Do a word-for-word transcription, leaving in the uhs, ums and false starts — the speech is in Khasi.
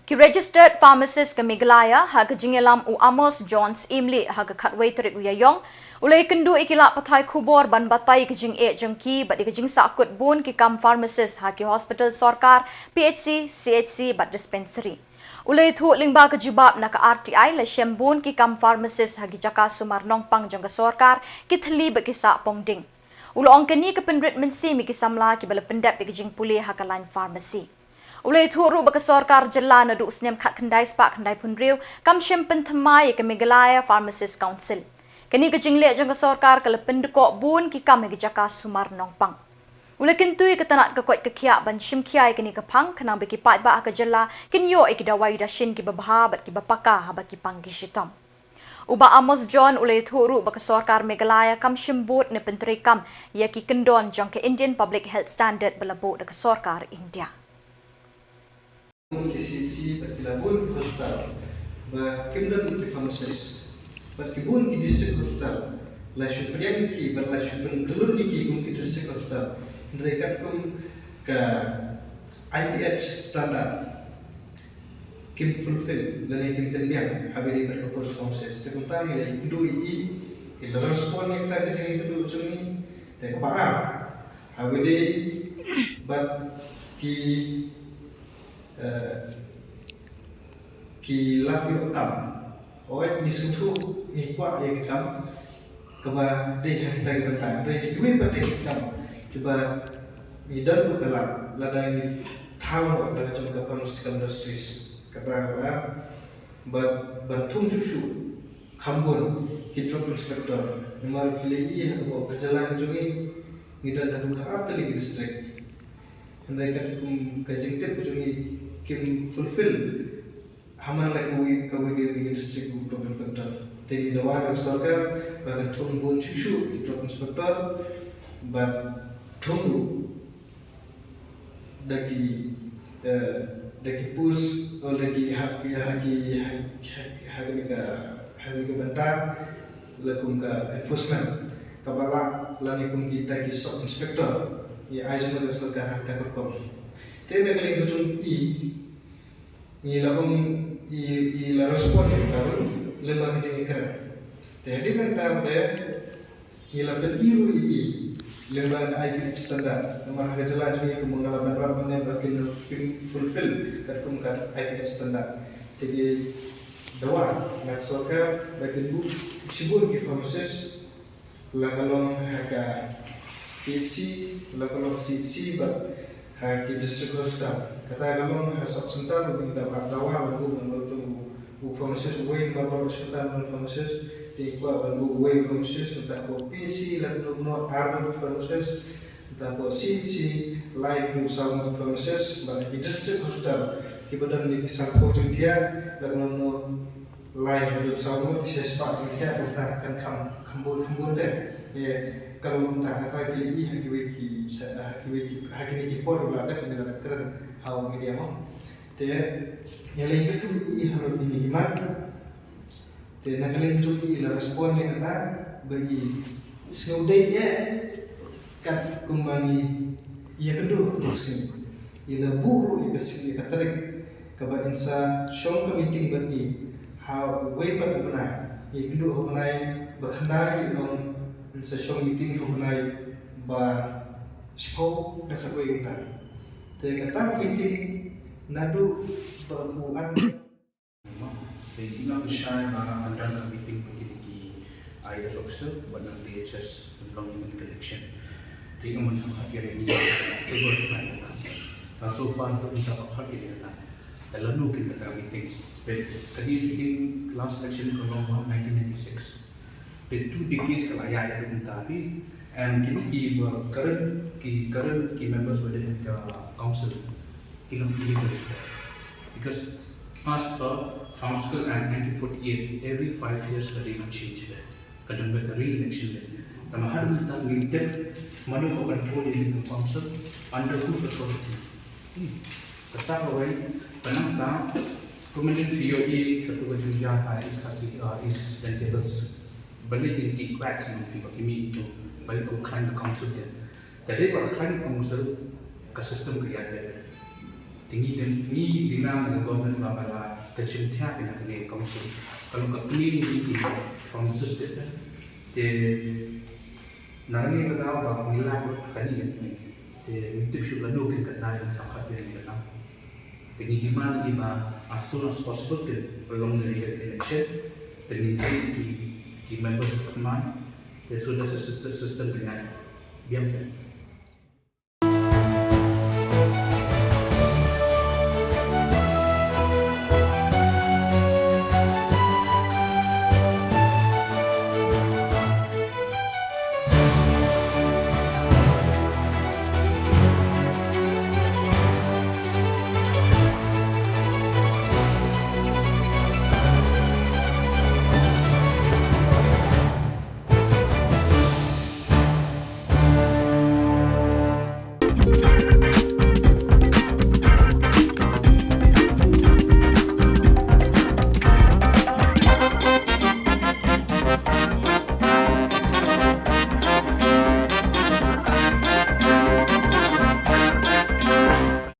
Ki registered pharmacist ka Meghalaya ha ka jingïalam u Amos John Syiemlieh ha ka khatwei tarik u Ïaïong, u la ïakynduh ïa ki lad pathai khubor ban batai ïa ka jingeh jong ki bad ïa ka jingsahkut bun ki kam pharmacist ha ki hospital sorkar, P H C, C H C bad dispensary. U la ïathuh lyngba ka jubab na ka R T I la shem bun ki kam pharmacist ha ki jaka sumar nongpang jong ka sorkar, ki thylli bad ki sah pongding. U la ong kane ka pynrit mynsiem ïa ki samla kiba la pyndep ïa ka jingpule ha ka lain pharmacy. U la ïathuh ruh ba ka sorkar jylla naduh u snem khatkhyndai spah khyndaiphew hynriew kam shym pynthymmai ïa ka Meghalaya Pharmacist Council. Kane ka jingleh jong ka sorkar ka la pyndkoh bun ki kam ha ki jaka sumar nongpang. U la kyntu ïa ka tnat ka koit ka khiah ban shim khia ïa kane ka phang khnang ba ki paidbah ha ka jylla kin ïoh ïa ki dawai dashin kiba bha bad kiba paka haba ki pang ki shitom. U Bah Amos John u la ïathuh ruh ba ka sorkar Meghalaya kam shym bud ne pyntreikam ïa ki kyndon jong ka Indian Public Health Standard ba la buh da ka sorkar India. Bun ki C H C bad ki la bun hospital ba kim don ki pharmacist bad ki bun ki district hospital la shu pdiang ïa ki bad la shu pyntyllun ïa ki kum ki district hospital. Hynrei katkum ka I P H standard kim fulfill lane kim pynbiang haba ïadei bad ka post pharmacist. Te kumta ngi la ïakynduh ïa i, i la respond ïa kata ka jingïakynduh jong ngi. Te kaba ar haba ïadei bad ki eh, ki lad ïoh kam. Hooid ngi sngewthuh ngi kwah ïa ki kam kaba dei ha kita ki bynta. Hynrei kiwei pat de ki kam kiba ngi don ruh ka lad lada ngi thaw noh da ka jong ka pharmaceutical industries. Kata kaba bad ban thung shuh shuh kham bun ki drug inspector. Namar phi la ïohi ha kaba ka jylla ka jong ngi ngi don haduh khatar tylli ki district. Hynrei katkum ka jingtip ka jong ngi kim fulfill ha man la kawei kawei ka district u drug inspector. Te ngi dawa da ka sorkar ba kan thung bun shuh shuh ki drug inspector bad thung ruh da ki eh, da ki post o da ki ha ki ha ki ha ki ha ki ha ki ka ha ki ka bynta la kum ka enforcement kaba lah lane kum kita ki sub inspector ïa ai jingmut da ka sorkar ha kata ka rukom. Te na ka liang ka jong i ngi la ong i i la respond ïa kata ruh lyngba ka jingïakren. Te hadien nangta ba dei ngi la pyni ruh ïa i lyngba ka I P H standard. Namar ha ka jylla jong ngi kumba nga la ban rap mynne ba kin kin fulfill katkum ka I P H standard. Te ngi dawa na ka sorkar ba kin buh shibun ki pharmacist la ka long ha ka P H C la ka long C H C bad ha ki district hospital. Kata ka long ha sub center ruh ngi dawa dawa ban buh ban buh jong u pharmacist uwei namar baroh shi nangta don pharmacist. Te ngi kwah ban buh uwei u pharmacist, nangta hapoh P H C lano lano ar ngut u pharmacist, nangta hapoh C H C lai haduh saw ngut u pharmacist, bad ha ki district hospital kiba don ïa ki sanphew jingthiah lano lano lai haduh saw ngut, shispah jingthiah, kumta kan kham kham bun kham bun de. Ïa ka long kumta, nga tharai phi la ïohi ha kiwei ki ha kiwei ki ha kine ki por ba la dep ngi la dep kren ha u media mo. Te ngi la ïohi kumne ha kine ki mat. Te na ka liang jong i la respond ïa kata ba i sngewdei eh kat kumba ngi ïakynduh ha ka sien. I la buh ruh ïa ka sien ïa ka tarik kaba in sa shong ka meeting bad i ha uwei pat u bnai. Ïakynduh ha u bnai ba khyndai i ong in sa shong meeting ha u bnai ba shiphew da khatwei u bnai. Te kata ka meeting naduh ba u at Te i nang shai ba nang dang ka meeting ba kine ki I A S officer ba nang D H S ban long ïa ka election. Te i nang ban kham khot ïa ri ni October nine. Ta so far to i ta ba khot ïa ri na. Ta lanu kin ka meeting. Te ka di meeting last election ka long ba nineteen ninety-six. Te two decades ka la ïaid ïa ka bynta phi. And kine ki ba current ki current ki members ba dei ka council ki long illegal. Because As per Pharmaceutical Act nineteen forty-eight, every five years ka dei ban change de. Ka don bad ka re-election de. Tangba ha ka bynta ngi dep mano ka control ïa ka council under whose authority. Hmm. Kata kawei, ka nangta, kumne phi ïohi katto ka jingïa ha East Khasi, uh, East Jaintia Hills. Balei ki ki quacks, you know, ki ba ki mih, you know, balei ka khlaiñ ka council de. Ka dei ba ka khlaiñ ka council ka system ka ïaid de. Te ngi demand na ka government ba ka la ka jingthiah na kane ka council. Ka long ka kmie ngi ki pharmacist te. Te na kane ka daw ba ngi la ka kane ka kmie. Te ngi tip shuh lano kin ka dei ka khat kin ka dei. Te ngi demand ngi ba as soon as possible kin ka long na ka election. Te ngi ki ki members of command. Te so da system system kin ngai. Biang te.